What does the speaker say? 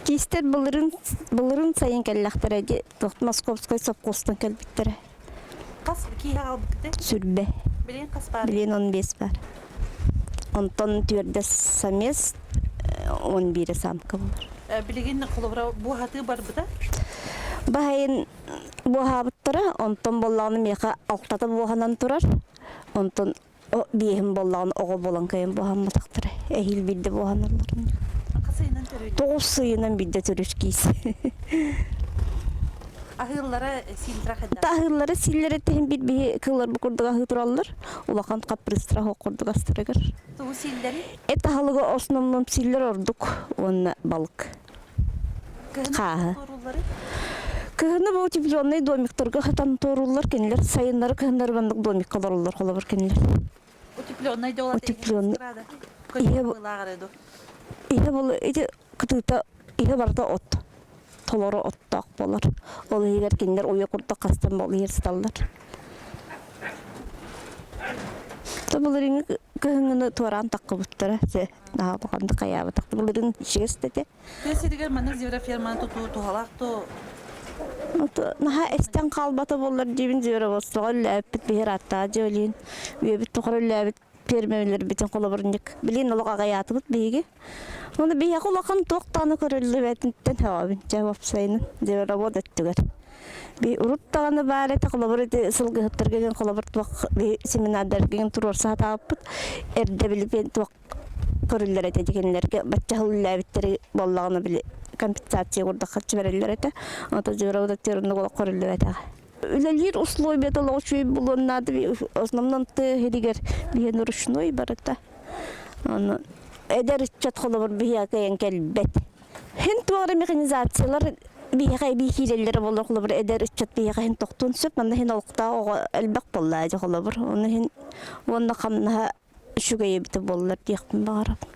Киистэр былырын былырын сайын кэллэхтэрэ дии Московскай сопхуостан кэлбиттэрэ. Хас киһи аҕалбыккытай? Сүрбэ. Билигин хас баар? Билигин 15 баар. Онтон түөрдэ самец, 11 самка буолар. Билигин холобура буоһатыы барбыта? Баһайын буоһаабыттара, онтон буоллаҕына миэхэ алтата буоһанан турар. Онтон биэһин буоллаҕына оҕо буолан кыайан буоһамматахтара. Эһиил биирдэ буоһаналлар. Хас ыйынан төрүүр? 9 ыйынан биирдэ төрүүр киис. Аһыыллара сииллэрэ хайдах? Аһыыллара сииллэрэ тэһин бир биһи кыллар бу курдук аһыы тураллар. Улахан хаппырыстара хоқ курдук астарыгар. Тугу сииллэри? Эт аһылыгы основном сииллэр ордук уонна балык. Хааһы. Кыһыны бу утепленный домиктарга хатан туоруллар кинилэр сайыннары кыһыннары маннык домикка олороллор холобур кинилэр. Утепленный долар Утепленный. Иһэ бол ити кытыыта иһэ барыта от толору оттоох болар. Ол иһигэр кинилэр уйа курдук хастан бол иһэр сыталлар. Былырыыҥҥы кыһыҥҥыны туораан таххыбыттара наһаа улаханнык хайаабатах былырыын ичигэс да этэ. Тыа сиригэр маннык звероферманы тутуу туһалаах дуо? Наһаа эстэн хаалбата буоллар диибин звероводствоҕа үллээбиппит биһир ааттаах дьиэлиин үйэбит тухары үллээбит пиэрмэлэрбитин холобурунньук билигин олох аҕыйаатыбыт биһиги. Ону биһиэхэ улахан туох даҕаны көрүллүбэтиттэн сөҕөбүн дьэ уопсайынан зверовод өттүгэр. Би урут даҕаны баар этэ холобур ити сылгыһыттарга диэн холобур туох би семинардарга диэн туруорса сатаабыппыт эрдэ били туох көрүллэр этэ дигиннэргэ бачча үллээбиттэри буоллаҕына били компенсация курдук харчы бэриллэр этэ. Ото зверовод өттүгэр оннук олох көрүллүбэтэҕэ. Үлэлиир условията олох үчүгэй буолуон наада основном тыа иһигэр биһиэн ручной барыта. Аны эдэр ыччат холобур биһиэхэ кыайан кэлбэт. Һин туох эрэ механизациялар биһиэхэ эбии киирэллэрэ буоллар холобур эдэр ыччат биһиэхэ һин тохтуон сөп. Манна һин олохтоох оҕо элбэх буоллаа дьэ холобур. Ону һин уонна хамнаһа үчүгэй эбитэ буоллар диэхпин баҕарабын.